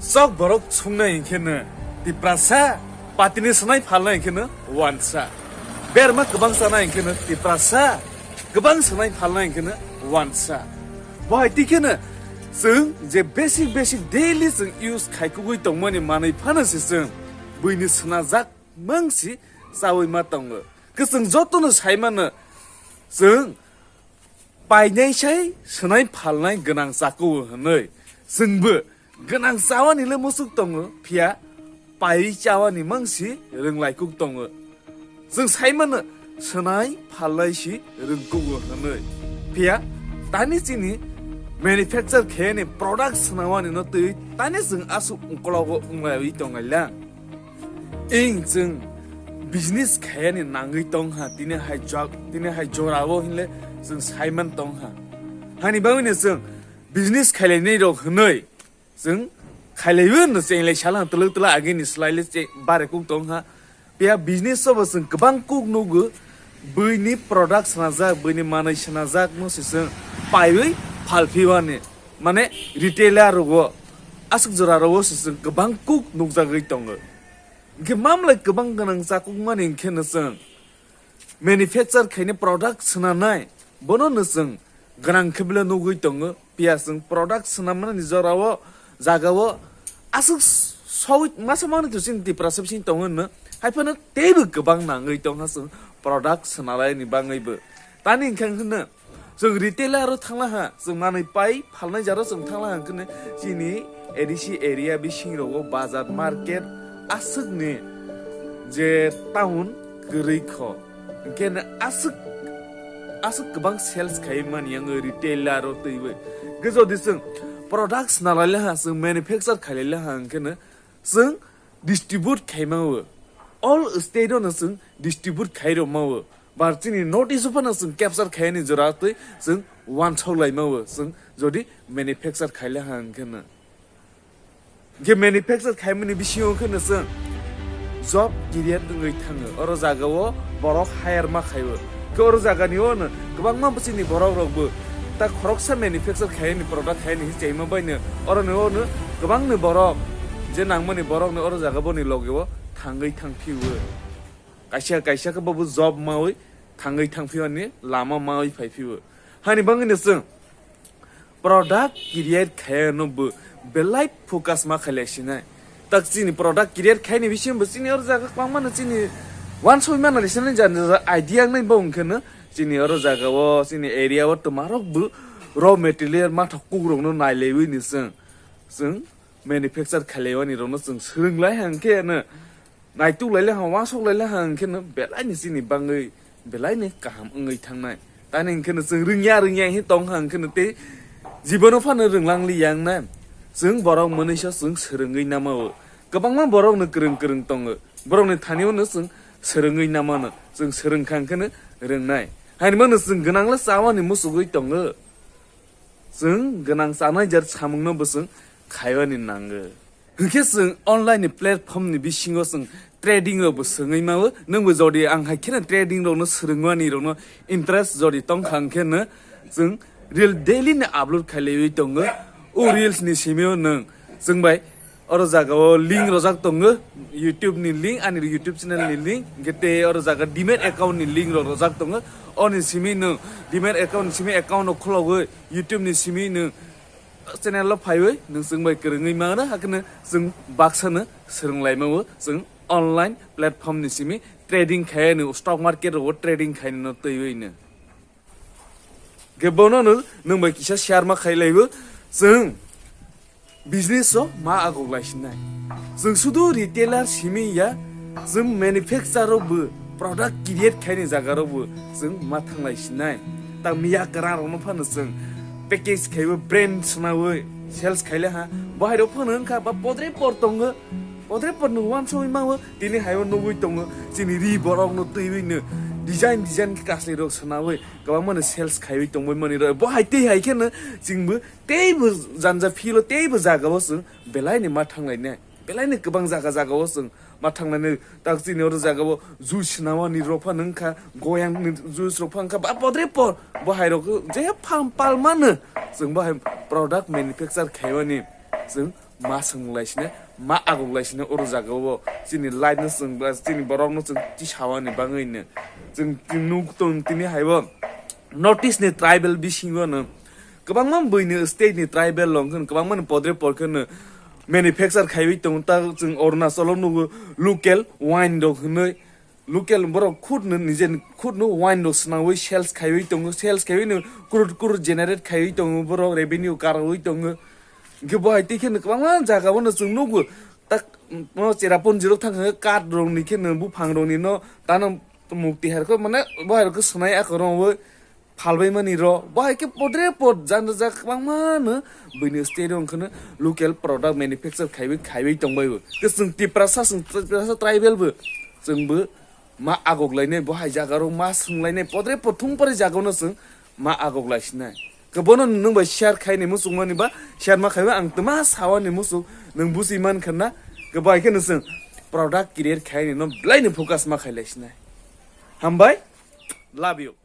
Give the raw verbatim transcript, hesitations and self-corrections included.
Chok borok sungnai hwnkhe no Tiprasa, patini swnai phalnai hwnkhe no wansa. Berma kwbang chanai hwnkhe no Tiprasa, kwbang swnai phalnai hwnkhe no wansa. Bo hai tikhe no chwng je basic basic daily chwng use khaikugwi tongmani manwi phano se chwng buini swnajak mangsi chawi ma tongo. Kwchwng jotono sai mano chwng painai sai swnai phalnai gwnang chakuo hwnwi. Chwngbo gwnang chawani le muchuk tongo, phiya paiwi chawani mangsi rwnglaikuk tongo. Chwng sai mano swnai phalnai si rwngkugo hwnwi. Phiya tani chini manufacture kheyani product swnawani no twi tani chwng aswk ungkologo wnglaiwi tonglaila. Ing chwng business khayani nangwi tongha, tini hai jog, tini hai jorao hinle chwng saiman tongha. Hani bagwino chwng business khailainai rok hwnwi chwng khailaiwi no chenglai sala twlwk twlwk agini swlaile che bare kuk tongha. Piya business o bo chwng kwbang kuk nugo, buini product swnajak, buini manwi swnajak no se chwng paiwi phalphiwani. Mane retailer rogo aswk jora rogo se chwng kwbang kuk nukjagwi tongo. Hwnkhe mamlai kwbang gwnang chakukmani hwnkhe no chwng manufacture khaini product swnamnai, bono no chwng gwnang khe bile nugwi tongo. Piya chwng product swnamnani jorao, jagao aswk soi masa mangni to chini Tiprasa bising tongo no, haiphano teibo kwbang nangwi tongha chwng product swnalaini bangwibo. Tani hwnkhe hwno chwng retailer o thanglaha, chwng manwi pai phalnai jaro chwng thanglaha hwnkhe chini A D C area bisingrogo bazar market aswkni je town kwrwi kho. Hwnkhe no aswk, aswk kwbang sales khai mani yang retailer o twiwi. Hwnkhe jodi chwng products nalailaha, chwng manufacture khailailaha hwnkhe no chwng distribute khaimao. All state o no chwng distribute khairokmao. Bar chini North East o phano chwng capture khaini jora twi chwng wansok laimao. Chwng jodi manufacture khailaiha hwnkhe no. Hwnkhe manufacture khaimani bisingo khe no chwng job create wngwi thango. Oro jagao borok hire ma khaio. Khe oro jagani o no kwbangma bwsini borok rokbo ta khoroksa manufacture khaini product khaini hichaima baino oro no, o no kwbangni borok je nangmani borok no oro jaga boni logeo thangwi thangphio. Kaisa kaisa khe bobo job mawi thangwi thangphio ani lama mawi phaiphio. Hani bangwino chwng product create khaiyano bo belai focus ma khailai sinai. Tak chini product create khaini bisingo bo chini oro jaga kwbangmano chini wansoi mana risinai jani jani idea wngnai bo wngkheno chini oro jagao chini area o twmarok bo raw material mathok kukrokno nailaiwi ni chwng, chwng manufacture khailaiwani rokno chwng swrwnglai hwnkhe no. Naituk laile ha, wasok laile ha, hwnkhe no belai ni chini bangwi, belai ni kaham wngwi thangnai. Tani hwnkhe no chwng rwngya, rwngya hi tong ha, hwnkhe no tei jibono phano rwnglang li yang na. Chwng borok mwnwi sa chwng swrwngwi nama o. Kwbangma borok no kwrwng kwrwng tongo. Borok ni thani o no chwng swrwngwi nama no. Chwng swrwng kha hwnkhe no rwngnai. Haini mano chwng gwnang le chawani muchugwi tongo. Chwng gwnang chanai jar samung no bo chwng khaiwani nango. Hwnkhe chwng online ni platform ni bisingo chwng trading rok bo swngwi mao. Nwng bo jodi ang hai kheno trading rok no swrwngmani rok no interest jodi tong kha hwnkhe no chwng reel daily ni upload khailaiwi tongo. O reels ni simi o nwng chwng bai oro jagao link rojak tongo, YouTube ni link, ani YouTube channel ni link, hwnkhe tei oro jaga Demat account ni link rok rojak tongo. Oni simi nwng Demat account ni simi account no khulogwi YouTube ni simi nwng channel o phaiwi nwng chwng bai kwrwngwi mano, hakheno chwng baksa no swrwnglaimao chwng online platform ni simi trading khai no, stock market rogo trading khai no twiwi no. Hwnkhe bono no nwng bai kisa share ma khailaibo, chwng business o ma agok lai sinai. Chwng sudu retailer simi ya, chwng manufacturer o bo product create khaini jaga rok bo chwng ma thanglai sinai. Tak miya kwran rok no phano chwng package khaibo brand swnawi sales khaile ha. Bo hai rok phano wngkha ba podre por tongo. Podre por no wansugwi mango, tini hai o nugwi tongo. Chini ri borok no twiwi no design design khe kasli rok swnawi. Kwbangma no sales khaiwi tongwi mani rw. Bo hai tei hai kheno chwngbo teibo janja philo teibo jagao chwng belaini ma thanglainai. Belaini kwbang jaga jagao chwng ma thanglainai. Tak chini oro jagao juice swnamani rok phano wngkha, goyang ni juice rok phano wngkha, ba podre por. Bo hai rok je phang palmano chwng bo hai product manufacture khaiwani. Chwng ma swnglaisine, ma agoklaisine oro jagao chini life no chwng ba chini borok no chwng tisawani bangwi no chwng nuk tong tini haibo North East ni tribal bisingo no kwbangma bwini state ni tribal long kheno kwbangma ni podre por kheno manufacture khaiwi tongo. Ta chwng Arunachal o nugo local wine rok hinwi local borok khudno nije khudno wine rok swnamwi sales khaiwi tongo, sales khaiwi no crore crore generate khaiwi tongo, borok revenue karwi tongo. Hingke bo hai tei kheno kwbangma jaga bono chwng nugo. Tak no Cherrapunji rok thang khe kat rok ni kheno buphang rok ni no tano mukti hai khe mane bo hai khe swnai ako rong wi phalbai mani ro bo hai khe podre pod janda jak kwbangma no buini state rok kheno local product manufacture khaiwi khaiwi tongbai bo. Ke chwng Tiprasa chwng Tiprasa tribal bo chwng bo ma agok lainai bo hai jaga rok ma swng lainai podre pod thung pore jaga no chwng ma agok lai sinai. Ke bono nwng bai share khai ni muchung mani ba share ma khaiwi ang tma sawa ni muchung nwng busi man khanna ke bai khe nwng product create khai ni no belai ni focus ma khai lai sinai. Hambai, love you.